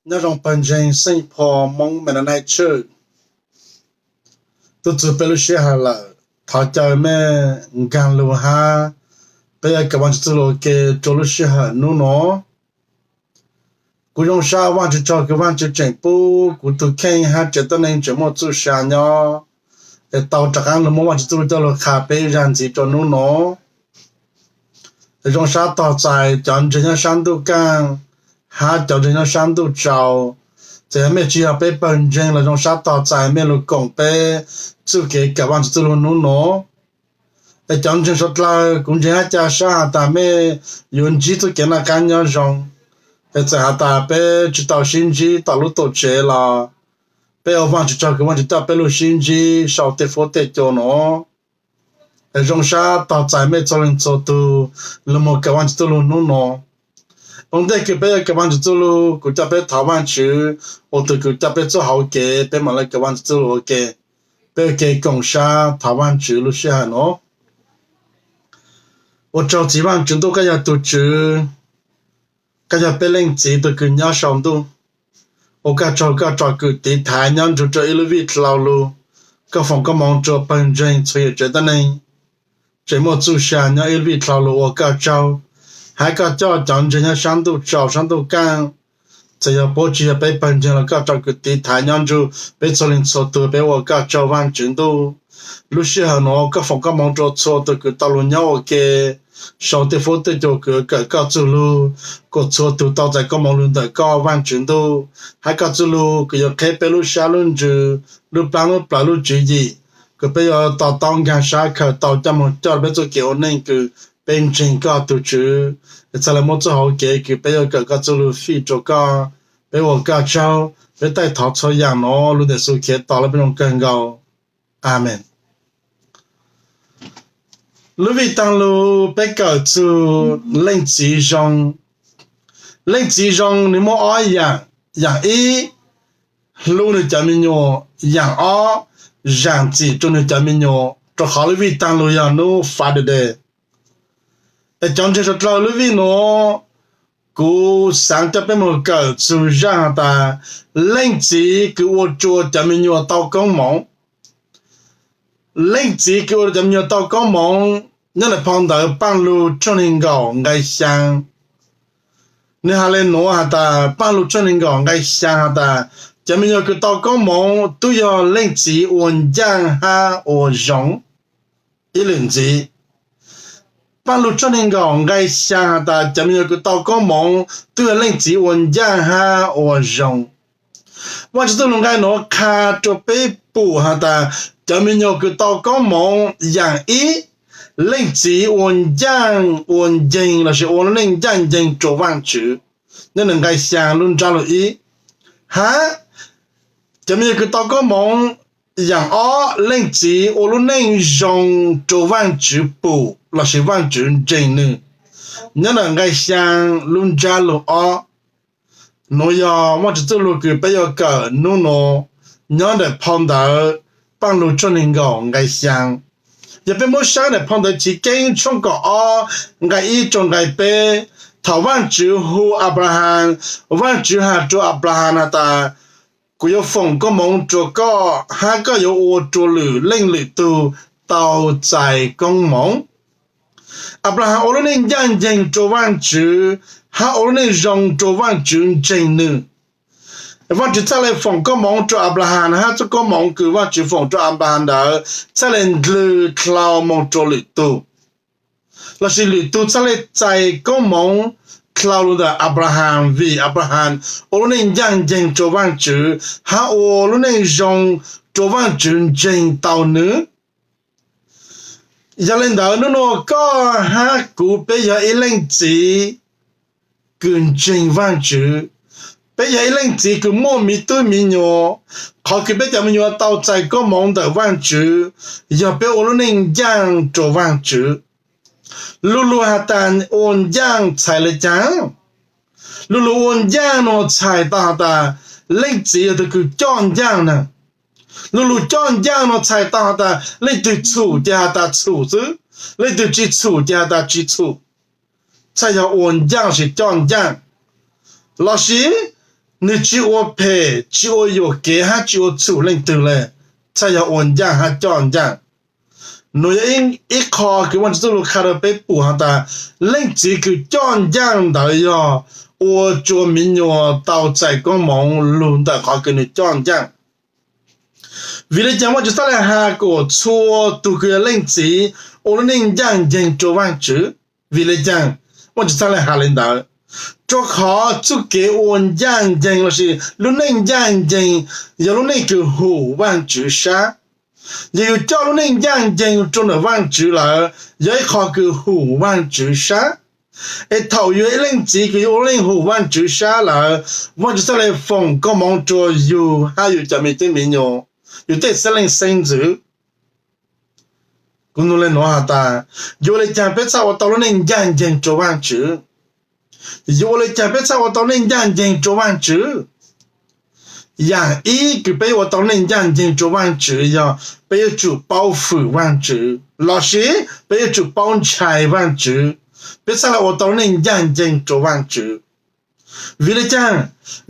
Nyob zoo pawg ntseeg xeej pho Hmoob Mennonite Church, tuaj txug peb lub sij hawm lawm, thov caw mej nkaag lug hab peb yuav kawm Vaajtswv txuj lug ua ke rua lub sij hawm nub nua. Kuv zoo sab Vaajtswv tsaug kws Vaajtswv tseem pub kuv tug kheej hab tsev tuab neeg tseem muaj txuj sa nyob, es tau rov qaab lug muab Vaajtswv txuj lug coj lug qha peb ib zag ntxiv rua nub nua. Zoo sab tog txais cov ntseeg nyob sab ntuj kaaj hab cov ntseeg nyob sab ntuj tsaus. Txawm yog mej tsi yog peb pawg ntseeg los zoo sab tog txais mej lug koom peb txuj kev kawm Vaajtswv txuj lug nub nua. Es cov ntseeg suav dlawg, kuv ntseeg hab ca sab has tas mej yuav ntsib txuj kev noj qaab nyob zoo. Es txawm has tas peb tsi tau sib ntsib tom lub tuam tsev los peb ua Vaajtswv tsaug kws Vaajtswv coj peb lug sib ntsib sau tej fuab tej cua nua. Es zoo sab tog txais mej txhua leej txhua tug lug moog kawm Vaajtswv txuj lug nub nua. Ua ntej kws peb yuav kawm Vaajtswv txuj lug, kuv coj peb thov Vaajtswv, ua tug kws coj peb txuj hauv kev, peb maam le kawm Vaajtswv txuj lug ua ke. Peb ua ke koom sab thov Vaajtswv lub sij hawm nua. Ua tsaug txiv Vaajtswv Ntuj, koj yog tug Tswv, koj yog peb Leej Txiv tug kws nyob sau ntuj. Ua koj tsaug koj tso kws tiv thaiv nyob nrug rua ib lub vij dlhau lug, koj foom koob moov rua pawg ntseeg txhua yam tsev tuab neeg tseem muaj txuj sa nyob ib lub vij dlhau lug ua koj tsaug. Hab koj coj cov ntseeg nyob sab ntuj tsaus sab ntuj kaaj, txawm yog puab tsi yog peb pawg ntseeg los koj tso kws tiv thaiv nyob nrug peb txhua leej txhua tug, peb ua koj tsaug Vaajtswv Ntuj. Lub sij hawm nua koj foom koob moov rua txhua tug kws tau lug nyob ua ke, sau tej fuab tej cua kws kawm koj txuj lug, kuas txhua tug tau txais koob moov lug ntawm koj Vaajtswv Ntuj. Hab koj txuj lug kws yuav qheb peb lub sab lub ntsws, lub plaab lub plawv lub tswv yim, kuas peb yuav to taub nkaag sab khaws tau coj moog coj peb txuj kev ua neej kws peb ntseeg koj tug Tswv. Es txhaj le muab txuj hauv kev kws peb yuav kawm koj txuj lug fij rua koj, peb ua koj tsaug. Peb taij thov txhua yaam nua lug ntawm Yexus Khetos lub npe zoo kawg nkaus. Amees. Lub vij taag lug peb kawm txug leej txiv zoo. Leej txiv zoo nwg muaj ob yaam. Yaam ib, hlub nwg cov me nyuam. Yaam ob, zaam txim rua nwg cov me nyuam. Rua qhov lub vij taag lug yog nub Father's Day. Es cov ntseeg suav dlawg, lub vij nua kuv xaav coj peb moog kawm txug zaaj has tas leej txiv kws ua rua cov me nyuam tau koob moov. Leej txiv kws ua rua cov me nyuam tau koob moov, nyob ntawm phau ntawv Paaj Lug tshooj neeg nkaum nqai xyaa. Nwg has le nuav has tas, Paaj Lug tshooj neeg nkaum nqai xyaa has tas, cov me nyuam kws tau koob moov tub yog leej txiv ua ncaaj hab ua zoo. Ib lwm ntxiv, Paaj Lug tshooj neeg nkaum nqai xyaa has tas, cov me nyuam kws tau koob moov tub yog leej txiv ua ncaaj hab ua zoo. Vaajtswv txuj lug nqai nuav qha rua peb pum has tas, cov me nyuam kws tau koob moov, yaam ib, leej txiv ua ncaaj ua nceeg lossis ua lub neej ncaaj nceeg rua Vaajtswv, nyob ntawm nqai xyaa lub ntsab lug ib. Hab cov me nyuam kws tau koob moov, yaam ob, leej txiv ua lub neej zoo rua Vaajtswv pum lossis Vaajtswv ntseeg nwg, nyob ntawm nqai xyaa lub ntsab lug ob. Nuav yog Vaajtswv txuj lug kws peb yuav kawm nub nua, nyob ntawm phau ntawv Paaj Lug tshooj neeg nkaum nqai xyaa. Yog peb muab saib ntawm phau ntawv Chiv Keeb tshooj kaum ob nqai ib rua nqai peb, thaum Vaajtswv hu Anplahas, Vaajtswv has rua Anplahas has tas, kuv yuav foom koob moov rua koj, hab koj yuav ua rua lwm leej lwm tug tau txais koob moov. Anplahas ua lub neej ncaaj nceeg rua Vaajtswv, hab ua lub neej zoo rua Vaajtswv ntseeg nwg. Vaajtswv txhaj le foom koob moov rua Anplahas, hab txuj koob moov kws Vaajtswv foom rua Anplahas ntawd txhaj le ndlwg dlhau moog rua lwm tug, lossis lwm tug txhaj le txais koob moov dlhau lug ntawm Anplahas, vim Anplahas ua lub neej ncaaj nceeg rua Vaajtswv, hab ua lub neej zoo rua Vaajtswv ntseeg tau nwg. Yog le ntawd, nub nua koj hab kuv peb yog ib leej txiv kws ntseeg Vaajtswv. Peb yog ib leej txiv kws muaj miv tub miv nyuam. Qhov kws peb cov me nyuam tau txais koob moov ntawm Vaajtswv yog peb ua lub neej ncaaj rua Vaajtswv. Lu lug has tas ua ncaaj txhais le caag? Lu lug ua ncaaj nua txhais tau has tas leej txiv yog tug kws coj ncaaj na. Lu lug coj ncaaj nua txhais tau has tas leej twg txhum ces has tas txhum xwb, leej twg tsi txhum ces has tas tsi txhum. Txhais yog ua ncaaj lossis coj ncaaj. Lossis Nws tsis ua phem, tsis ua yuam kev hab tsis ua txhum leej twg le, txhaj yog ua ncaaj hab coj ncaaj. Nuav yog ib qho kws Vaajtswv txuj lug qha rua peb pum has tas leej txiv kws coj ncaaj ntawd yog ua rua miv nyuas tau txais koob moov lug ntawm qhov kws nws coj ncaaj. Vim le caag Vaajtswv txhaj le has kuas txhua tug kws yog leej txiv ua lub neej ncaaj nceeg rua Vaajtswv? Vim le caag Vaajtswv txhaj le has le ntawd? Rua qhov txuj kev ua ncaaj nceeg lossis lub neej ncaaj nceeg yog lub neej kws hum Vaajtswv sab. Yog yus coj lub neej ncaaj nceeg rua ntawm Vaajtswv lawm, yog ib qho kws hum Vaajtswv sab. Es thaum yus ib leej txiv kws yus ua lub neej hum Vaajtswv sab lawm, Vaajtswv txhaj le foom koob moov rua yus hab yus cov me tub me nyuas, yus tej xeeb leej xeeb ntxwv. Kuv nug le nuav has tas, yuav ua le caag peb txhaj ua tau lub neej ncaaj nceeg rua Vaajtswv? Yuav ua le caag peb txhaj ua tau neej ncaaj nceeg rua Vaajtswv? Yaam ib kws peb yuav ua tau neej ncaaj nceeg rua Vaajtswv yog peb yuav tsum paub fwm Vaajtswv lossis peb yuav tsum paub ntshai Vaajtswv, peb txhaj le ua tau neej ncaaj nceeg rua Vaajtswv. Vim le caag?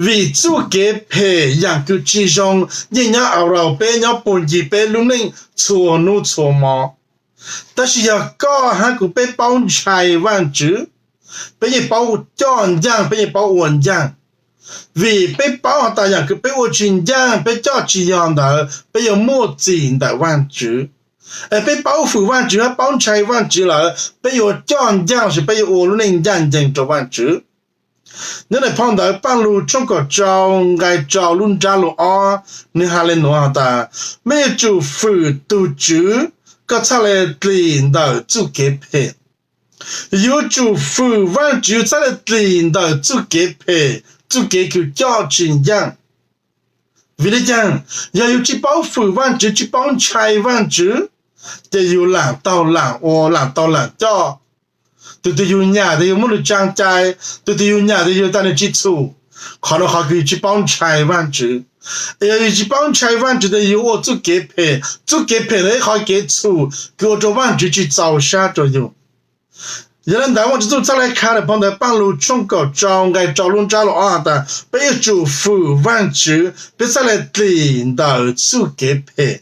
Vim txuj kev phem yaam kws tsi zoo yeej nyob au rau peb, nyob puag ncig peb lub neej txhua nub txhua mo. Tab sis yog koj hab kuv peb paub ntshai Vaajtswv, peb yeej paub coj ncaaj, peb yeej paub ua ncaaj. Vim peb paub has tas yaam kws peb ua tsi ncaaj, peb coj tsi yog ntawd, peb yuav muaj txim ntawm Vaajtswv. Es peb paub fwm Vaajtswv hab paub ntshai Vaajtswv lawm, peb yuav coj ncaaj lossis peb yuav ua lub neej ncaaj nceeg rua Vaajtswv. Nyob ntawm phau ntawv Paaj Lug tshooj kaum rau nqai rau lub nrab lug ob, nwg has le nuav has tas, mej yuav tsum fwm tug Tswv, koj txhaj le dlim ntawm txuj kev phem. Yuav tsum fwm Vaajtswv, yus txhaj le dlim ntawm txuj kev phem, txuj kev kws coj tsi ncaaj. Vim le caag? Yog yus tsi paub fwm Vaajtswv, tsi paub ntshai Vaajtswv, ces yus laam taug laam ua, laam taug laam coj. Tug twg yug nyam tes yug muab nwg tsaa cai, tug twg yug nyam tes yug tas nwg tsi txhum. Qhov nuav qhov kws yus tsi paub ntshai Vaajtswv. Es yog yus tsi paub ntshai Vaajtswv tes yus ua txuj kev phem, txuj kev phem ntawd ib qhov kev txhum kws ua rua Vaajtswv tsi txaus sab rua yus. Yog le ntawd Vaajtswv txhaj le qha ntawm phau ntawv Paaj Lug tshooj kaum rau nqai rau lub nrab lug ob has tas, peb yuav tsum fwm Vaajtswv, peb txhaj le dlim ntawm txuj kev phem.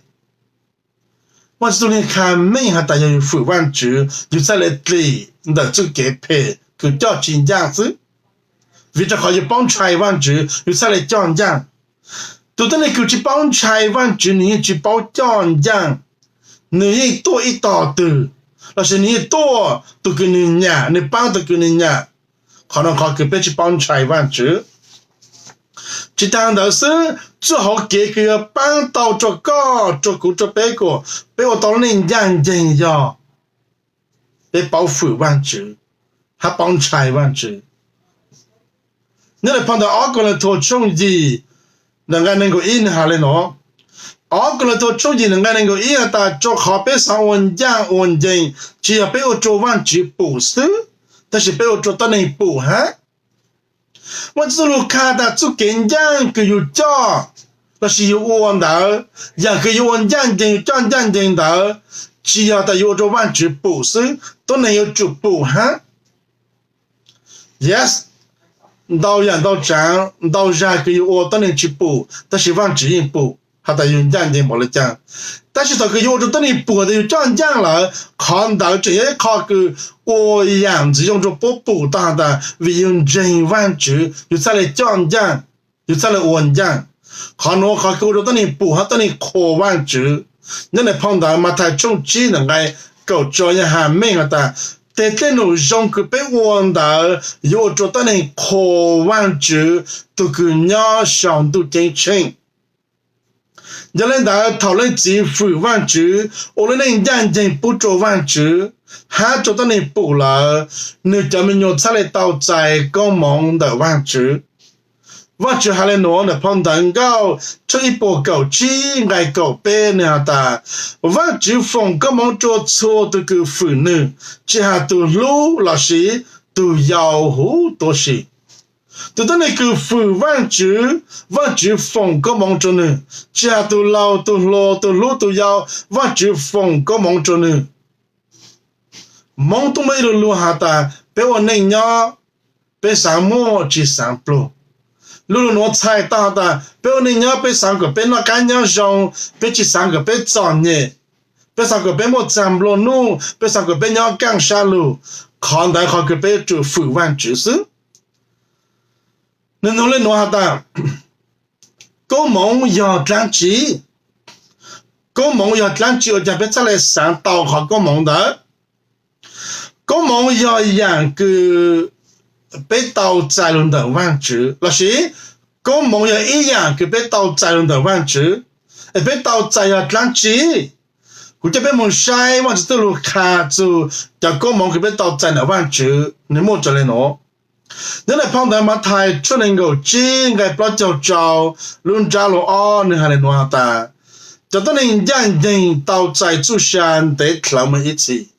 Vaajtswv txhaj le qha meej has tas yog yus fwm Vaajtswv, yus txhaj le dlim ntawm txuj kev phem kws coj tsi ncaaj xwb. Vim rua qhov yus paub ntshai Vaajtswv, yus txhaj le coj ncaaj. Tug tuab neeg kws tsi paub ntshai Vaajtswv, nwg yeej tsi paub coj ncaaj. Nwg yeej tuaj ib tog twg, lossis nwg yeej tuaj tug kws nwg nyam, nwg paab tug kws nwg nyam. Qhov nuav qhov kws peb tsi paub ntshai Vaajtswv. Tsi taag ntawd xwb, txuj hauv kev kws yuav paab tau rua koj, rua kuv, rua peb kuas peb ua tau lub neej ncaaj nceeg yog peb paub fwm Vaajtswv hab paub ntshai Vaajtswv. Nyob le phau ntawv ob Kauleethuas tshooj yim nqai neeg nkaum ib nwg has le nuav. Ob Kauleethuas tshooj yim nqai neeg nkaum ib has tas, rua qhov peb xaav ua ncaaj ua nceeg, tsi yog peb ua rua Vaajtswv pum xwb, tab sis peb ua rua tuab neeg pum hab. Vaajtswv txuj lug qha tas txuj kev ncaaj kws yus coj lossis yus ua ntawd, yaam kws yus ua ncaaj nceeg, yus coj ncaaj nceeg ntawd, tsi yog tas yus ua rua Vaajtswv pum xwb, tuab neeg yuav tsum pum hab. Yes, ntau yaam ntau tsaav ntau zag kws yus ua tuab neeg tsi pum, tab sis Vaajtswv yeej pum has tas yus ncaaj nceeg npaum le caag. Tab sis thaum kws yus ua rua tuab neeg pum tas yus coj ncaaj lawm, qhov ntawd tseem yog ib qho kws ua yaam ntxiv zoo rua puab pum tau has tas vim yus ntseeg Vaajtswv yus txhaj le coj ncaaj, yus txhaj le ua ncaaj. Qhov nuav qhov kws ua rua tuab neeg pum hab tuab neeg qhuas Vaajtswv. Nyob le phau ntawv Mathais tshooj tsib ntawm nqai kaum rua yog has meej has tas, tes dlej num zoo kws peb ua ntawd yuav ua rua tuab neeg qhuas Vaajtswv tug kws nyob sau ntuj ceeb tsheej. Yog le ntawd thaum leej txiv fwm Vaajtswv, ua lub neej ncaaj nceeg pub rua Vaajtswv hab rua tuab neeg pum lawm, nwg cov me nyuam txhaj le tau txais koob moov ntawm Vaajtswv. Vaajtswv has le nuav ntawm phau ntawv Nkauj tshooj ib puas kaum tsib nqai kaum peb nwg has tas, Vaajtswv foom koob moov rua txhua tug kws fwm nwg, tsi has tug hlub lossis tug yau huv tuab si. Tug tuab neeg kws fwm Vaajtswv, Vaajtswv foom koob moov rua nwg, tsi has tug laug tug hluas tug hlub tug yau, Vaajtswv foom koob moov rua nwg. Moob tuab muaj ib lu lug has tas peb ua neej nyob, peb xaav muaj tsi xaav pluag. Lu lug nuav txhais tau has tas peb ua neej nyob peb xaav kuas peb noj qaab nyob zoo, peb tsi xaav kuas peb txom nyem, peb xaav kuas peb muaj txag nplua nuj, peb xaav kuas peb nyob kaaj sab lug. Qhov ntawd qhov kws peb yuav tsum fwm Vaajtswv xwb. Nwg nug le nuav has tas, koob moov yog dlaab tsi? Koob moov yog dlaab tsi ua caag peb txhaj le xaav tau qhov koob moov ntawd? Koob moov yog yaam kws peb tau txais lug ntawm Vaajtswv, lossis koob moov yog ib yaam kws peb tau txais lug ntawm Vaajtswv. Es peb tau txais yog dlaab tsi? Kuv coj peb moog saib Vaajtswv txuj lug qha txug cov koob moov kws peb tau txais ntawm Vaajtswv, nwg muaj raws le nuav. Nyob ntawm phau ntawv Mathais tshooj neeg nkaum tsib nqai plaub caug rau lub ntsab lug ob, nwg has le nuav has tas, cov tuab neeg ncaaj nceeg tau txais txuj sa ntev dlhawv moog ib txhis.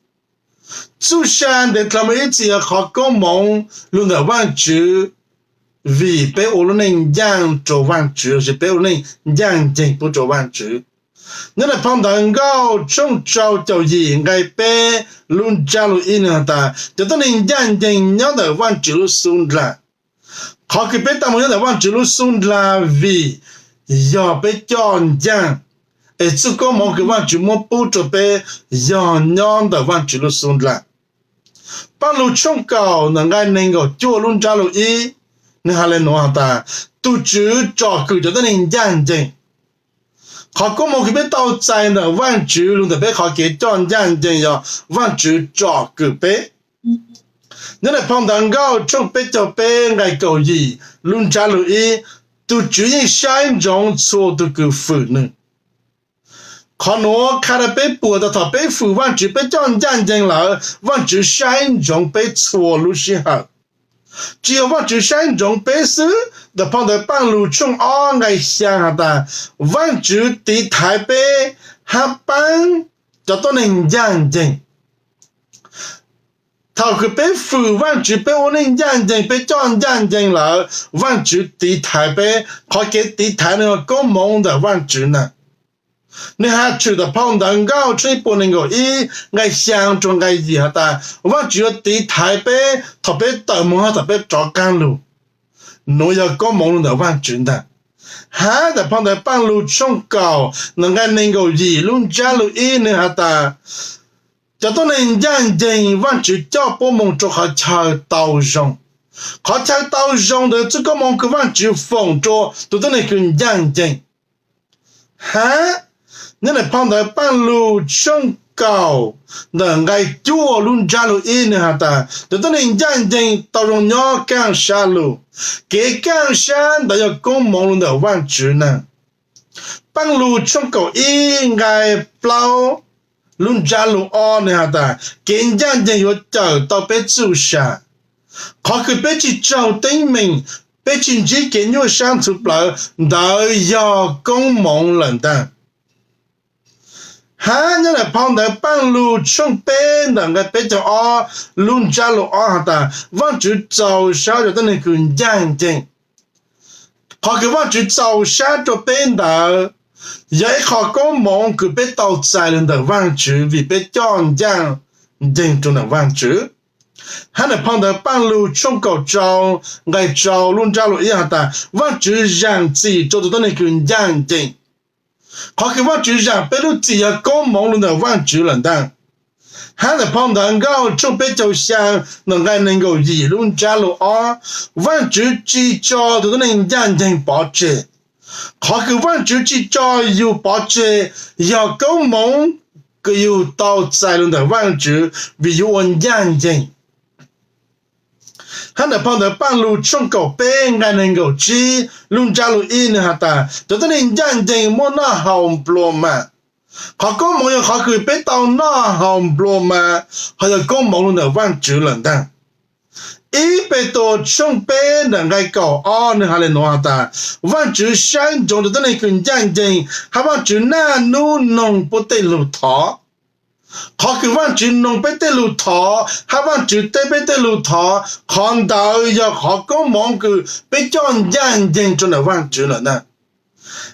Txuj sa ntev dlhawv moog ib txhis yog qhov koob moov lug ntawm Vaajtswv, vim peb ua lub neej ncaaj rua Vaajtswv, lossis peb ua lub neej ncaaj nceeg pub rua Vaajtswv. Nyob ntawm phau ntawv Nkauj tshooj rau caum yim nqai peb lub ntsab lug ib, nwg has tas, cov tuab neeg ncaaj nceeg nyob ntawm Vaajtswv lub xub ndlag. Qhov kws peb tau moog nyob ntawm Vaajtswv lub xub ndlag vim yog peb coj ncaaj, es txuj koob moov kws Vaajtswv muab pub rua peb yog nyob ntawm Vaajtswv lub xub ndlag. Paaj Lug tshooj kaum ntawm nqai neeg nkaum cuaj lub ntsab lug ib, nwg has le nuav has tas, tug Tswv tsom kwm cov tuab neeg ncaaj nceeg. Qhov koob moov kws peb tau txais ntawm Vaajtswv lug ntawm peb qhov kev coj ncaaj nceeg yog Vaajtswv tsom kwm peb. Nyob ntawm phau ntawv Nkauj tshooj peb caug peb nqai kaum yim lub ntsab lug ib, tug Tswv yeej saib ntsoov txhua tug kws fwm nwg. Qhov nuav qha rua peb puam tas thaum peb fwm Vaajtswv peb coj ncaaj nceeg lawm, Vaajtswv saib ntsoov peb txhua lub sij hawm. Tsi yog Vaajtswv saib ntsoov peb xwb, ntawm phau ntawv Paaj Lug tshooj ob nqai xyaa has tas, Vaajtswv tiv thaiv peb hab paab cov tuab neeg ncaaj nceeg. Thaum kws peb fwm Vaajtswv peb ua neej ncaaj nceeg peb coj ncaaj nceeg lawm, Vaajtswv tiv thaiv peb. Qhov kev tiv thaiv nuav yog koob moov ntawm Vaajtswv na. Nwg has tshwm ntawm phau ntawv Nkauj tshooj ib puas nees nkaum ib nqai xyaa rua nqai yim has tas, Vaajtswv yuav tiv thaiv peb thaum peb tawm moog hab thaum peb rov qaab lug. Nuav yog koob moov lug ntawm Vaajtswv ntag. Hab ntawm phau ntawv Paaj Lug tshooj kaum ntawm nqai nees nkaum yim lub ntsab lug ib nwg has tas, cov tuab neeg ncaaj nceeg Vaajtswv coj puab moog rua qhov chaw tau zoo. Qhov chaw tau zoo ntawd txuj koob moov kws Vaajtswv foom rua tug tuab neeg kws ncaaj nceeg. Hab nyob ntawm phau ntawv Paaj Lug tshooj kaum ntawm nqai cuaj lub ntsab lug ib nwg has tas, cov tuab neeg ncaaj nceeg tau zoo nyob kaaj sab lug. Kev kaaj sab ntawd yog koob moov lug ntawm Vaajtswv na. Paaj Lug tshooj kaum ib nqai plaub lub ntsab lug ob nwg has tas, kev ncaaj nceeg yuav cawm tau peb txuj sa. Qhov kws peb tsi raug teeb meem, peb tsi ntsib kev nyuaj sab ntxhuv plawv, ntawd yog koob moov lawm ntag. Hab nyob ntawm phau ntawv Paaj Lug tshooj peb ntawm nqai peb caug ob lub ntsab lug ob has tas, Vaajtswv txaus sab rua tuab neeg kws ncaaj nceeg. Qhov kws Vaajtswv txaus sab rua peb ntawd yog ib qho koob moov kws peb tau txais lug ntawm Vaajtswv vim peb coj ncaaj nceeg rua ntawm Vaajtswv. Hab ntawm phau ntawv Paaj Lug tshooj kaum rau nqai rau lub ntsab lug ib has tas, Vaajtswv zaam txim rua tug tuab neeg kws ncaaj nceeg. Qhov kws Vaajtswv zaam peb lub txim yog koob moov lug ntawm Vaajtswv lawm ntag. Hab ntawm phau ntawv Nkauj tshooj peb caug xyaa ntawm nqai nees nkaum yim lub ntsab lug ob, Vaajtswv tsi tso tug tuab neeg ncaaj nceeg pov tseg. Qhov kws Vaajtswv tsi tso yug pov tseg yog koob moov kws yug tau txais lug ntawm Vaajtswv vim yug ua ncaaj nceeg. Hab ntawm phau ntawv Paaj Lug tshooj kaum peb nqai nees nkaum tsib lub ntsab lug ib nwg has tas, cov tuab neeg ncaaj nceeg muaj noj haus nplua mas. Qhov koob moov yog qhov kws peb tau noj haus nplua mas, ho yog koob moov lug ntawm Vaajtswv lawm ntag. Ib Petus tshooj peb ntawm nqai kaum ob nwg has le nuav has tas, Vaajtswv saib ntsoov rua tuab neeg kws ncaaj nceeg, hab Vaajtswv naj nub noog puab tej lug thov. Qhov kws Vaajtswv noog peb tej lug thov hab Vaajtswv teb peb tej lug thov, qhov ntawd yog qhov koob moov kws peb coj ncaaj nceeg rua ntawm Vaajtswv lawm ntag.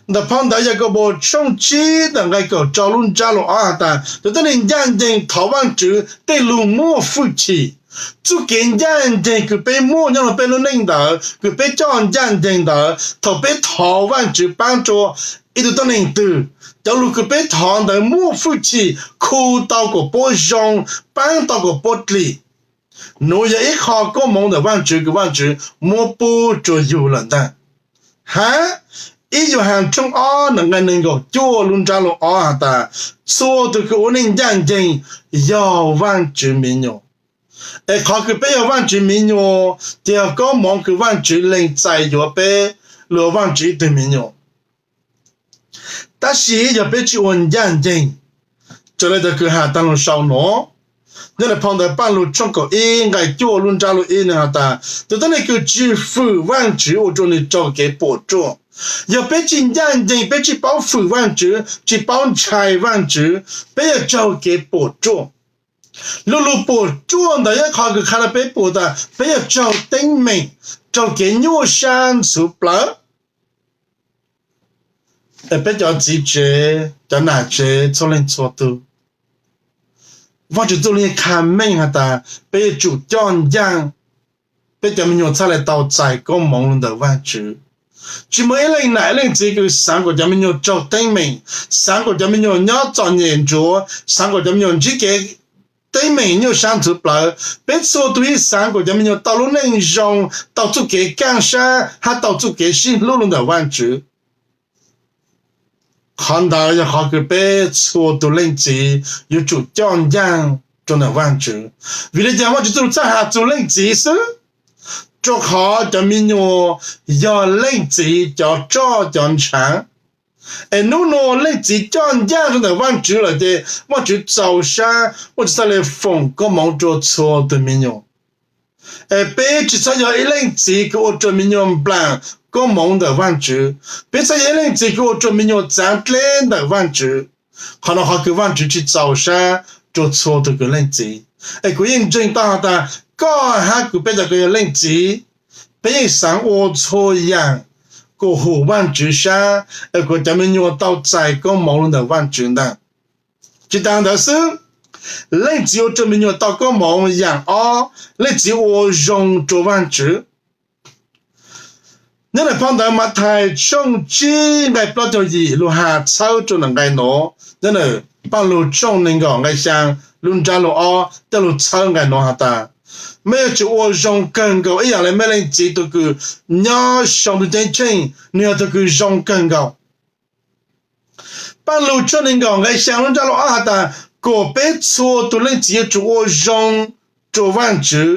Ntawm phau ntawv Yakaunpaus tshooj tsib ntawm nqai kaum rau lub ntsab lug ob has tas, cov tuab neeg ncaaj nceeg thov Vaajtswv tej lug muaj fwj chim. Txuj kev ncaj ncees kws peb muaj nyob rua peb lub neej ntawd, kws peb coj ncaj ncees ntawd, thaum peb thov Vaajtswv paab rua ib tug tuab neeg twg, cov lug kws peb thov ntawd muaj fwj chim khu tau kuas puab zoo, paab tau kuas puab dlim. Nuav yog ib qho koob moov ntawm Vaajtswv kws Vaajtswv muab pub rua yug lawm ntag. Hab ib Yuv Has tshooj ob nqai neeg nkaum cuaj lub nrab lug ob has tas, txhua tug kws ua neej ncaj ncees yog Vaajtswv miv nyuas. Es qhov kws peb yog Vaajtswv miv nyuas ces yog koob moov kws Vaajtswv lees txais yuav peb lug ua Vaajtswv ib tug miv nyuas. Tab sis yog peb tsi ua ncaj ncees, raws le cov kws has taag lug sau nuav, nyob le phau ntawv Paaj Lug tshooj kaum ib nqai cuaj lub nrab lug ib nwg has tas, tug tuab neeg kws tsi fwm Vaajtswv ua rua nwg raug kev puam ruaj. Yog peb tsi ncaj ncees, peb tsi paub fwm Vaajtswv, tsi paub ntshai Vaajtswv, peb yuav raug kev puam ruaj. Lug lug puam ruaj ntawd yog qhov kws qha rua peb puam tas peb yuav raug teeb meem, raug kev nyuaj sab ntxhuv plawv. Es peb cov txiv tsev, cov nam tsev, txhua leej txhua tug, Vaajtswv txuj lug qha meej has tas peb yuav tsum coj ncaaj peb cov me nyuam txhaj le tau txais koob moov lug ntawm Vaajtswv. Tsi muaj ib leej nam ib leej txiv kws xaav kuas cov me nyuam raug teeb meem, xaav kuas cov me nyuam nyob txom nyem ntsuav, xaav kuas cov me nyuam ntsib kev teeb meem nyuaj sab ntxhuv plawv. Peb txhua tug yeej xaav kuas cov me nyuam tau lub neej zoo, tau txuj kev kaaj sab hab tau txuj kev sib hlub lug ntawm Vaajtswv. Qhov ntawd yog qhov kws peb txhua tug leej txiv yuav tsum coj ncaaj rua ntawm Vaajtswv. Vim le caag Vaajtswv txuj lug txhaj has txug leej txiv xwb? Rua qhov cov me nyuam yog leej txiv cov roj cov ntshaav. Es nub nua leej txiv coj ncaaj rua ntawm Vaajtswv lawm ces Vaajtswv txaus sab, Vaajtswv txhaj le foom koob moov rua txhua tug me nyuam. Es peb tsi txhob yog ib leej txiv kws ua rua me nyuam nplaam koob moov ntawm Vaajtswv. Peb txhob yog ib leej txiv kws ua rua me nyuam txaav dleb ntawm Vaajtswv. Qhov no qhov kws Vaajtswv tsi txaus sab rua txhua tug kws leej txiv. Es kuv yeej ntseeg tau has tas koj hab kuv peb cov kws yog leej txiv, peb yeej xaav ua txhua yaam kuas hum Vaajtswv sab, es kuas cov me nyuam tau txais koob moov lug ntawm Vaajtswv ntag. Tsi taag ntawd xwb, leej txiv ua rua me nyuam tau koob moov yaam ob, leej txiv ua zoo rua Vaajtswv. Nyob ntawm phau ntawv Mathais tshooj tsib nqai plaub caug yim lug has txhawb rua ntawm nqai nuav, nyob ntawm Paaj Lug tshooj neeg nkaum nqai xyaa lub nrab lug ob coj lug txhawb nqai nuav has tas, mej yuav tsum ua zoo kawg nkaus ib yaam le mej leej txiv tug kws nyob sau ntuj ceeb tsheej, nwg yog tug kws zoo kawg nkaus. Paaj Lug tshooj neeg nkaum nqai xyaa lub nrab lug ob has tas, kuas peb txhua tug leej txiv yuav tsum ua zoo rua Vaajtswv,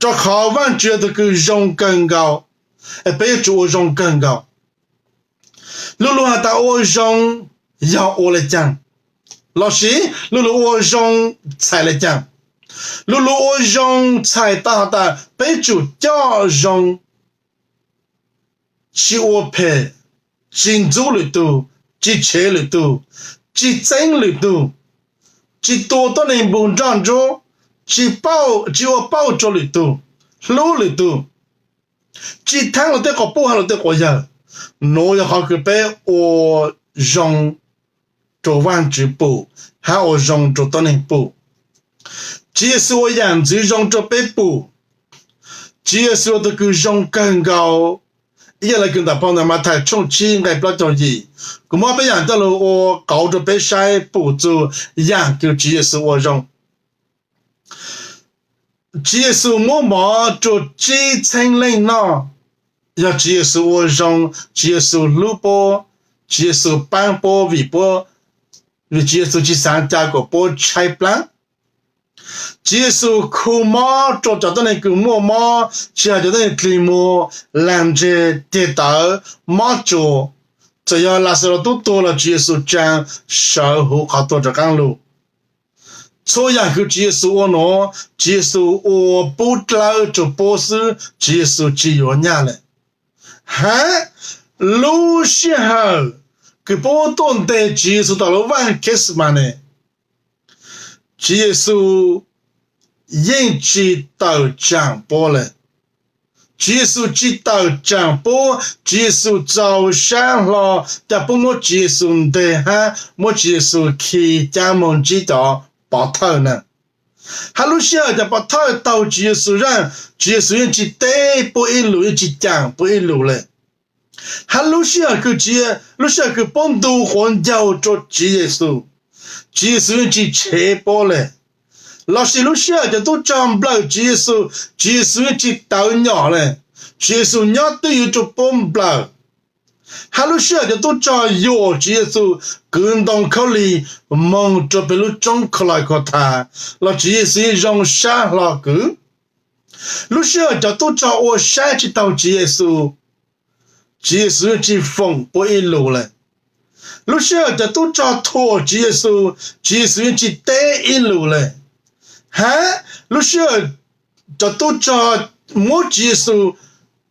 rua qhov Vaajtswv yog tug kws zoo kawg nkaus, es peb yuav tsum ua zoo kawg nkaus. Lu lug has tas ua zoo yog ua le caag, lossis lu lug ua zoo txhais le caag? Lu lug ua zoo txhais tau has tas peb tsum coj zoo, tsi ua phem, tsi ntxub lwm tug, tsi tshev lwm tug, tsi txeeb lwm tug, tsi tua tuab neeg npug nroj ntsuab, tsi ua pauj rua lwm tug, hlub lwm tug, tsi thaab luag tej quas puj hab luag tej quas yawg. Nuav yog qhov kws peb ua zoo rua Vaajtswv pum hab ua zoo rua tuab neeg pum. Tswv Yexus ua yaam ntxwv zoo rua peb pum. Tswv Yexus yog tug kws zoo kawg nkaus. Ib yam le kws ntawm phau ntawv Mathais tshooj tsib nqai plaub caug yim, kuv muab peb yaam coj lug ua qauv rua peb saib pum txug yaam kws Tswv Yexus ua zoo. Tswv Yexus muab mov rua tsib txheeb leej noj, yog Tswv Yexus ua zoo, Tswv Yexus hlub puab, Tswv Yexus paab puab vim puab, vim Tswv Yexus tsi xaav ca kuas puab tshaib plab. Tswv Yexus khu mob rua cov tuab neeg kws muaj mob, tsi has cov tuab neeg dlig muag, laag ntseg, ceg tawv, mob tsuas. Txawm yog Laxalos tub tuag los Tswv Yexus tsaa sawv huv qhov tuag rov qaab lug. Txhua yaam kws Tswv Yexus ua nuav, Tswv Yexus ua pub dlawb rua puab xwb, Tswv Yexus tsi yuav nyaj le. Hab lub sij hawm kws puab tuaj nteg Tswv Yexus tom lub vaaj Khexemanes, Tswv Yexus yeej tsi tawm tsaam puab le. Tswv Yexus tsi tawm tsaam puab, Tswv Yexus txaus sab hlo ca puab muab Tswv Yexus nteg hab muab Tswv Yexus khi caab moog ntsib cov pov thawj na. Hab lub sij hawm cov pov thawj taug Tswv Yexus zaj, Tswv Yexus yeej tsis teb puab ib lus, yeej tsis caam puab ib lus le. Hab lub sij hawm kws, lub sij hawm kws puab ntu quav ncaug rua Tswv Yexus, Tswv Yexus yeej tsis tshev puab le. Lossis lub sij hawm cov tub rog nplawm Tswv Yexus, Tswv Yexus yeej tsis tawv nyom le. Tswv Yexus nyob twj ywm rua puab nplawm. Hab lub sij hawm cov tub rog yuam Tswv Yexus kwv ntoo khaub lig moog rua peg lub roob Khaus Lais Khos Thas, los Tswv Yexus yeej zoo sab hlo kwv. Lub sij hawm cov tub rog ua saib tsis taug Tswv Yexus, Tswv Yexus yeej tsis foom puab ib lus le. Lub sij hawm cov tub rog thuam Tswv Yexus, Tswv Yexus yeej tsis teb ib lus le. Hab lub sij hawm cov tub rog muab Tswv Yexus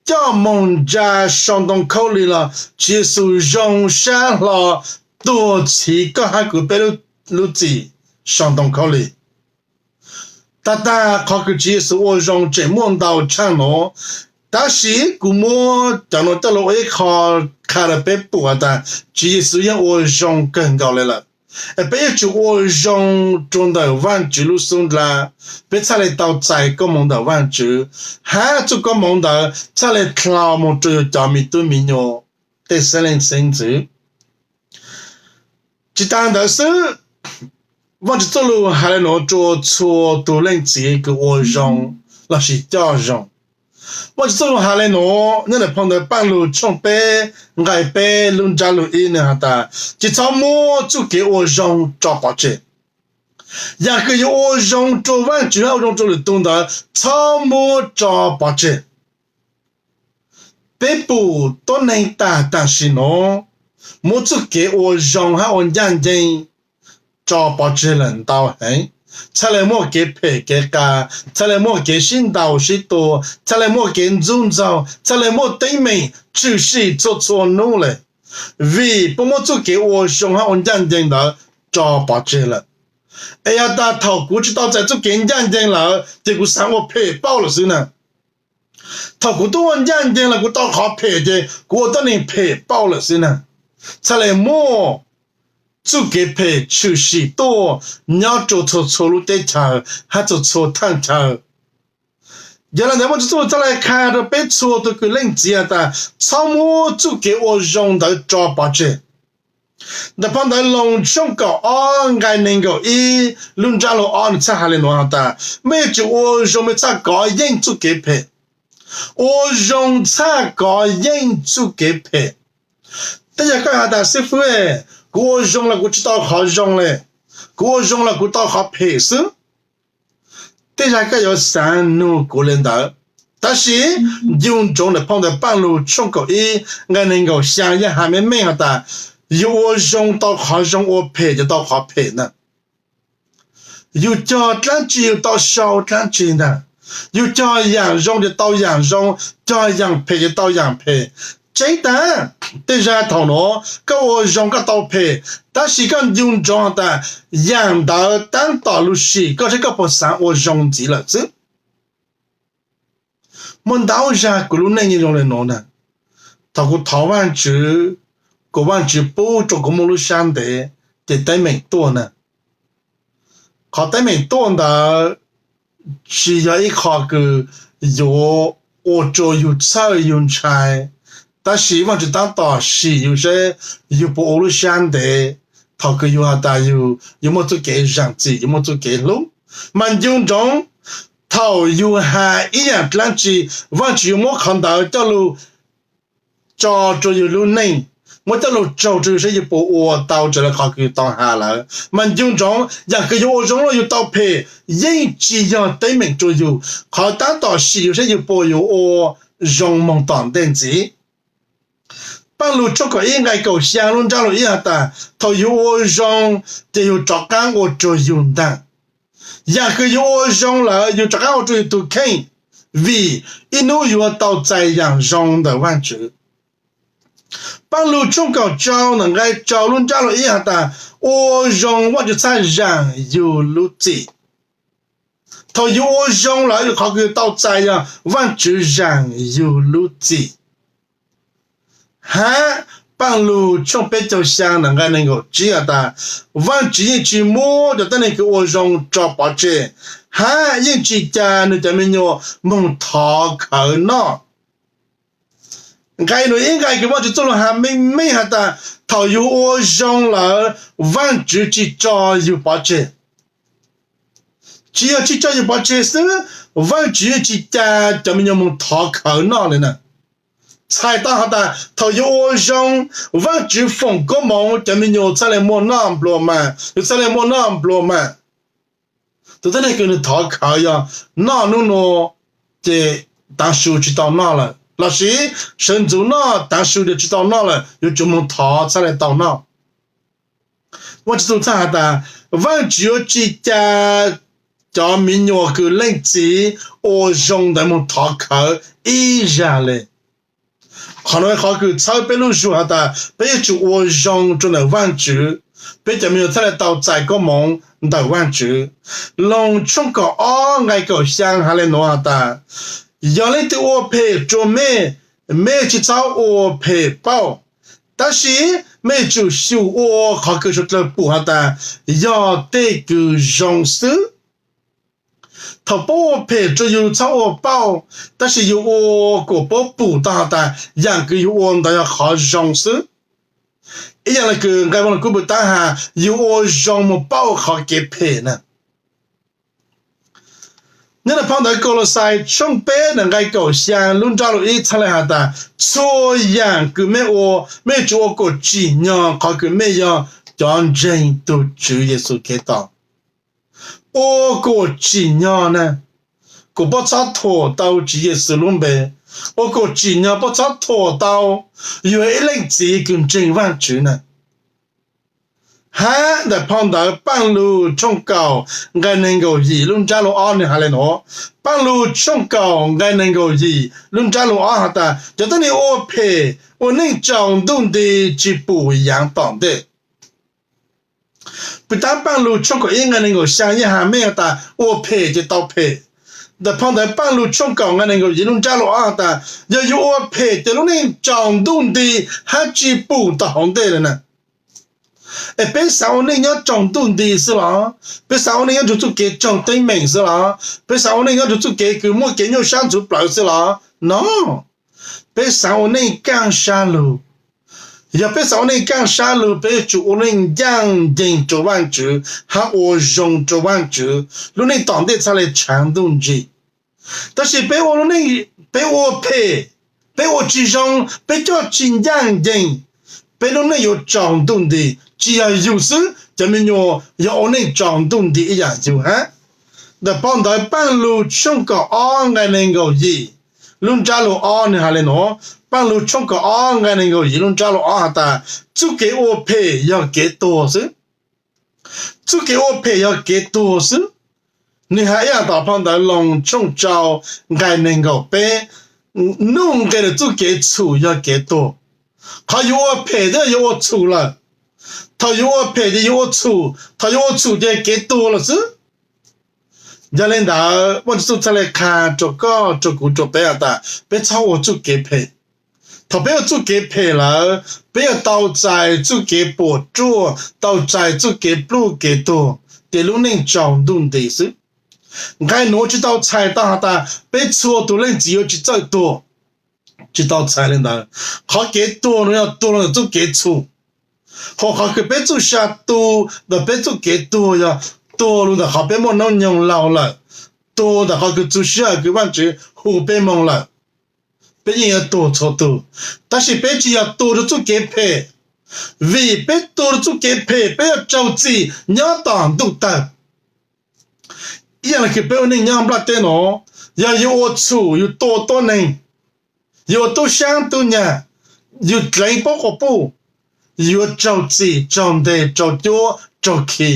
coj moog ntsa sau ntoo khaub lig los Tswv Yexus zoo sab hlo tuag txhiv koj hab kuv peb lub txim sau ntoo khaub lig. Tag tag qhov kws Tswv Yexus ua zoo tseem muaj ntau tshaaj nuav, tab sis kuv muab cov nuav coj lug ua ib qho qha rua peb pum has tas Tswv Yexus yeej ua zoo kawg nkaus le lawm. Es peb yuav tsum ua zoo rua ntawm Vaajtswv lub xub nrag, peb txhaj le tau txais koob moov ntawm Vaajtswv, hab txuj koob moov ntawd txhaj le dlhau moog rua yug cov miv tub miv nyuas tej xeeb leej xeeb ntxwv. Tsis taag ntawd xwb, Vaajtswv txuj lug has le nuav rua txhua tug leej txiv kws ua zoo lossis coj zoo. Vaajtswv txuj lug has le nuav nyob ntawm phau ntawv Paaj Lug tshooj peb nqai peb lub ntsab lug ib nwg has tas, tsis txhob muab txuj kev ua zoo tso pov tseg. Yam kws yug ua zoo rua Vaajtswv hab ua zoo rua lwm tug ntawd txhob muab tso pov tseg. Peb pum tuab neeg taag taam sim nuav muab txuj kev ua zoo hab ua ncaaj nceeg tso pov tseg lawm ntau heev. Txhaj le muaj kev phem kev qas, txhaj le muaj kev sib ntaus sib tua, txhaj le muaj kev ntxub ntxaug, txhaj le muaj teeb meem tshwm sim txhua txhua nub le, vim puab muab txuj kev ua zoo hab ua ncaaj nceeg ntawd tso pov tseg lawm. Es yog tas thaum kuv tsis tau txais txuj kev ncaaj nceeg lawm ces kuv xaav ua phem pauj lawm xwb na. Thaum kuv tub ua ncaaj nceeg los kuv tau qhov phem ces kuv ua tuab neeg phem pauj lawm xwb na. Txhaj le muaj txuj kev phem tshwm sim tuaj nyob rua txhua txhua lub teb chaws hab txhua txhua thaaj chaw. Yog le ntawd Vaajtswv txuj lug txhaj le qha rua peb txhua tug kws leej txiv has tas txhob muab txuj kev ua zoo ntawd tso pov tseg. Ntawm phau ntawv Loos tshooj kaum ob nqai neeg nkaum ib lub ntsab lug ob nwg txhaj has le nuav has tas, mej yuav tsum ua zoo, mej txhaj kov yeej txuj kev phem. Ua zoo txhaj kov yeej txuj kev phem. Tej yog koj has tas, xib fwb, kuv ua zoo los kuv tsis tau qhov zoo le, kuv ua zoo los kuv tau qhov phem xwb. Tej zag koj yuav xaav nug kuv le ntawd, tab sis ncu ntsoov ntawm phau ntawv Paaj Lug tshooj kaum ib nqai neeg nkaum xyaa yeej has meej meej has tas, yug ua zoo tau qhov zoo, ua phem ces tau qhov phem ntag. Yug cog dlaab tsi yug tau sau dlaab tsi ntag. Yug cog yaam zoo ces tau yaam zoo, cog yaam phem ces tau yaam phem. Tseeb taag, tej zag thaum nuav koj ua zoo koj tau phem, tab sis koj ncu ntsoov has tas yaam ntawd taab tom lug sim koj seb koj puas xaav ua zoo ntxiv lawm xwb. Muaj ntau zag kuv lub neej zoo le nuav na. Thaum kuv thov Vaajtswv, kuv Vaajtswv pub rua kuv muaj lub sab ntev, ces teeb meem tuaj na. Qhov teeb meem tuaj ntawd tsis yog ib qho kws yuav ua rua yug txhawj yug ntshai, tab sis Vaajtswv taab tom sim yug seb yug puas ua lub sab ntev. Thaum kws yug has tas yug, yug muaj txuj kev zaam txim, yug muaj txuj kev hlub, mas ncu ntsoov, thaum yug has ib yaam dlaab tsi, Vaajtswv yuav muab qhov ntawd coj lug tso rua yug lub neej, muab coj lug tsaug rua yug seb yug puas ua tau raws le qhov kws yug tau has lawm. Mas ncu ntsoov, yaam kws yug ua zoo los yug tau phem yeej tsis yog teeb meem rua yug. Qhov taab tom sim yug seb yug puas yuav ua zoo moog tom ntej ntxiv. Paaj Lug tshooj kaum ib nqai kaum xyaa lub ntsab lug ib has tas, thaum yug ua zoo ces yug rov qaab ua rua yug ntaag. Yaam kws yug ua zoo lawm yug rov qaab ua rua yug tug kheej, vim ib nub yuav tau txais yaam zoo ntawm Vaajtswv. Paaj Lug tshooj kaum rau ntawm nqai rau lub ntsab lug ib has tas, ua zoo Vaajtswv txhaj zaam yug lub txim. Thaum yug ua zoo lawm qhov kws yug tau txais yog Vaajtswv zaam yug lub txim. Hab Paaj Lug tshooj peb caug xyaa nqai neeg nkaum tsib has tas, Vaajtswv yeej tsi muab cov tuab neeg kws ua zoo tso pov tseg, hab yeej tsi ca nwg cov me nyuam moog thov khawv noj. Nqai nuav ib nqai kws Vaajtswv txuj lug has meej meej has tas, thaum yug ua zoo lawm, Vaajtswv tsi tso yug pov tseg. Tsi yog tsi tso yug pov tseg xwb, Vaajtswv yeej tsi ca cov me nyuam moog thov khawv noj le na. Txhais tau has tas thaum yug ua zoo, Vaajtswv foom koob moov, cov me nyuam txhaj le muaj noj nplua maag, yug txhaj le muaj noj nplua maag. Tug tuab neeg kws nwg thov khawv yog noj nub nua ces taav su tsi tau noj lawm, lossis sawv ntxuv noj taav su ces tsi tau noj lawm, yuav tsum moog thov txhaj le tau noj. Vaajtswv txhaj has tas, Vaajtswv yuav tsi ca cov me nyuam kws leej txiv ua zoo ntawd moog thov khawv ib zag le. Qhov nuav qhov kws txhawb peb lub zug has tas peb yuav tsum ua zoo rua ntawm Vaajtswv, peb cov me nyuam txhaj le tau txais koob moov ntawm Vaajtswv. Loos tshooj kaum ob nqai kaum xyaa has le nuav has tas, Yog leej twg ua phem rua mej, mej tsi txhob ua phem pauj, tab sis mej yuav tsum xyum ua qhov kws suav dlawg pum has tas yog tej kws zoo xwb. Thaum puab ua phem rua yug txhob ua pauj, tab sis yug ua kuas puab pum tau has tas yaam kws yug ua ntawd yog qhov zoo xwb. Ib yaam le kws nqai Vaaj Lug Kub pw taab has yug ua zoo moog pauj qhov kev phem na. Nyob rua phau ntawv Kaulauxais tshooj peb nqai kaum xyaa lub nrab lug ib txhaj le has tas, txhua yaam kws mej ua, mej yuav tsum ua kuas tsim nyog qhov kws mej yog cov ntseeg tug Tswv Yexus Khetos. Ua kuas tsim nyog na, kuas puab txhob thuam tau Tswv Yexus lub npe, ua kuas tsim nyog puab txhob thuam tau yug ib leej txiv kws ntseeg Vaajtswv na. Hab ntawm phau ntawv Paaj Lug tshooj kaum nqai neeg nkaum yim lub nrab lug ob nwg has le nuav. Paaj Lug tshooj kaum nqai neeg nkaum yim lub nrab lug ob has tas, cov tuab neeg ua phem ua neej tsaus ntuj nti tsi pum yaav tom ntej. Pw taab Paaj Lug tshooj kaum ib nqai neeg nkaum xyaa yeej has meej has tas ua phem ces tau phem. Ntawm phau ntawv Paaj Lug tshooj kaum nqai neeg nkaum yim lub nrab lug ob has tas, yog yug ua phem ces lub neej tsaus ntuj nti hab tsi pum tom hauv ntej le na. Es peb xaav ua neej nyob tsaus ntuj nti xwb los? Peb xaav ua neej nyob nrug txuj kev raug teeb meem xwb los? Peb xaav ua neej nyob nrug txuj kev kws muaj kev nyuaj sab ntxhuv plawv xwb los? No, peb xaav ua neej kaaj sab lug. Yog peb xaav ua neej kaaj sab lug, peb yuav tsum ua neej ncaaj nceeg rua Vaajtswv hab ua zoo rua Vaajtswv, lub neej tom ntej txhaj le tshaav ntuj ntsim. Tab sis peb ua lub neej, peb ua phem, peb ua tsi zoo, peb coj tsi ncaaj nceeg, peb lub neej yuav tsaus ntuj nti. Tsi yog yug xwb, cov me nyuam yog ua neej tsaus ntuj nti ib yaam yug hab. Ntawm phau ntawv Paaj Lug tshooj kaum ob nqai neeg nkaum yim lub nrab lug ob nwg has le nuav. Paaj Lug tshooj kaum ob nqai neeg nkaum yim lub nrab lug ob has tas, txuj kev ua phem yog kev tuag xwb. Txuj kev ua phem yog kev tuag xwb. Nwg has ib yaam tom phau ntawv Loos tshooj rau nqai neeg nkaum peb, nuj nqes lawm txuj kev txhum yog kev tuag. Qhov yug ua phem twb yog yug ua txhum lawm. Thaum yug ua phem ces yug ua txhum, thaum yug ua txhum ces kev tuag lawm xwb. Yog le ntawd, Vaajtswv txhaj le qha rua koj, rua kuv, rua peb has tas peb txhob ua txuj kev phem. Thaum peb ua txuj kev phem lawm, peb yuav tau txais txuj kev puam ruaj, tau txais txuj kev pluj kev tuag, ces lub neej tsaus ntuj nti xwb. Nqai nuav tsi tau txhais tau has tas peb txhua tug leej txiv yuav tsi txawj tuag. Tsi tau txhais le ntawd. Qhov kev tuag nuav yog tuag lug ntawm txuj kev txhum. Hos qhov kws peb txuj sa tu ntawm peb txuj kev tuag yog tuag lug ntawm qhov peb muaj noob nyoog laug lawm, tuag ntawm qhov kws txug sij hawm kws Vaajtswv hu peb moog lawm, peb yeej yuav tuag txhua tug. Tab sis peb tsi yog tuag rua txuj kev phem, vim peb tuag rua txuj kev phem peb yuav raug txim nyob tom ntuj tawg. Ib yaam le kws peb ua neej nyob nplaj teb nuav, yog yug ua txhum yug tua tuab neeg, yug ua tub saab tub nyag, yug dleev puab quas puj, yuav raug txim raug nteg raug cuab raug khi.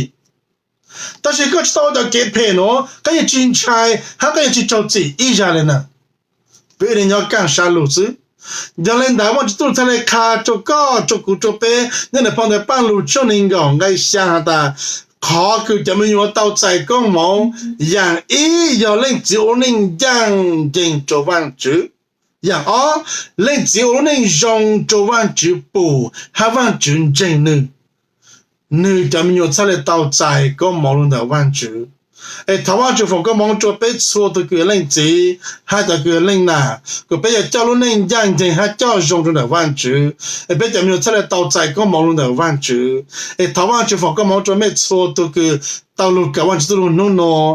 Tab sis koj tsi tau ua cov kev phem nuav koj yeej tsi ntshai hab koj yeej tsi raug txim ib zag le na. Peb ua neej nyob kaaj sab lug xwb. Yog le ntawd Vaajtswv txhaj le qha rua koj rua kuv rua peb nyob ntawm phau ntawv Paaj Lug tshooj neeg nkaum nqai xyaa has tas, qhov kws cov me nyuam tau txais koob moov yaam ib yog leej txiv ua neej ncaaj nceeg rua Vaajtswv. Yam ob, leej txiv ua lub neej zoo rua Vaajtswv pum hab Vaajtswv ntseeg nwg, nwg cov me nyuam txhaj le tau txais koob moov lug ntawm Vaajtswv. Es thov Vaajtswv foom koob moov rua peb txhua tug kws leej txiv hab cov kws leej nam, kuas peb yuav coj lub neej ncaaj nceeg hab coj zoo rua ntawm Vaajtswv, es peb cov me nyuam txhaj le tau txais koob moov lug ntawm Vaajtswv. Es thov Vaajtswv foom koob moov rua mej txhua tug kws tau lug kawm Vaajtswv txuj lug nub nua,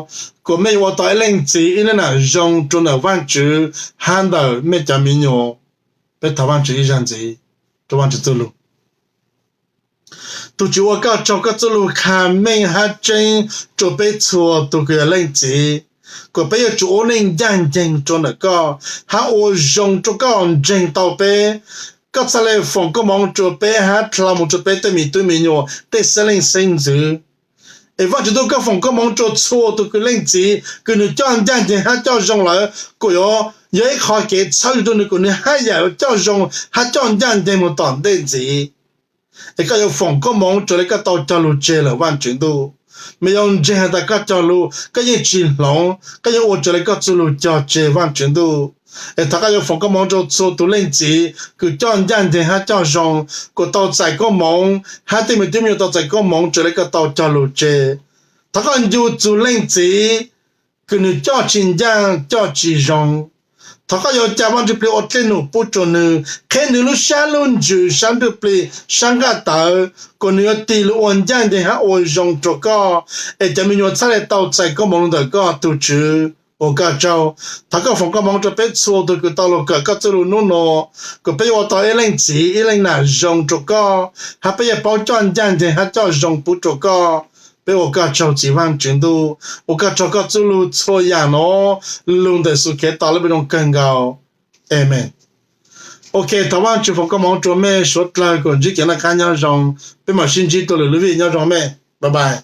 kuas mej yuav ua tau ib leej txiv ib leej nam zoo rua ntawm Vaajtswv hab ntawm mej cov me nyuam. Peb thov Vaajtswv ib zag ntxiv rua Vaajtswv txuj lug. Tug Tswv ua koj tsaug koj txuj lug kha meej hab tseeb rua peb txhua tug kws leej txiv, kuas peb yuav tsum ua neej ncaaj nceeg rua ntawm koj hab ua zoo rua koj ntseeg tau peb. Koj txhaj le foom koob moov rua peb hab dlha moog rua peb tej me tub me nyuam tej xeeb leej xeeb ntxwv. Es Vaajtswv Ntuj, koj foom koob moov rua txhua tug kws leej txiv kws nwg coj ncaaj nceeg hab coj zoo lawm, kuas yuav yog ib qhov kev txhawb zug rua nwg kuas nwg haj yam yuav coj zoo hab coj ncaaj nceeg moog tom ntej ntxiv. Es koj yuav foom koob moov raws le koj tau cog lug tseg lawm Vaajtswv Ntuj. Mej yuav ntseeg has tas koj cog lug koj yeej tsi hloov, koj yeej ua raws le koj txuj lug cog tseg Vaajtswv Ntuj. Es thov koj yuav foom koob moov rua txhua tug leej txiv kws coj ncaaj nceeg hab coj zoo, kuas tau txais koob moov hab tej me tub me nyuam tau txais koob moov raws le koj tau cog lug tseg. Thov koj ncu txug leej txiv kws nwg coj tsi ncaaj coj tsi zoo. Thov koj yuav ca Vaajtswv plig ua dlej num pub rua nwg, qheb nwg lub sab lub ntsws sab ntsuj plig sab nqaj tawv, kuas nwg yuav tig lug ua ncaaj nceeg hab ua zoo rua koj, es cov me nyuam txhaj le tau txais koob moov lug ntawm koj. Tug Tswv ua koj tsaug, thov koj foom koob moov rua peb txhua tug kws tau lug kawm koj txuj lug nub nua, kuas peb yuav ua tau ib leej txiv ib leej nam zoo rua koj, hab peb yuav paub coj ncaaj nceeg hab coj zoo pub rua koj. Peb ua koj tsaug Txiv Vaajtswv Ntuj, ua koj tsaug koj txuj lug txhua yaam nuav, lug ntawm Yexus Khetos lub npe zoo kawg nkaus. Amees. Ok, thov Vaajtswv foom koob moov rua mej suav dlawg kuas ntsib kev noj qab nyob zoo. Peb mam sib ntsib dlua lwm lub vij, nyob zoo mej, bye bye.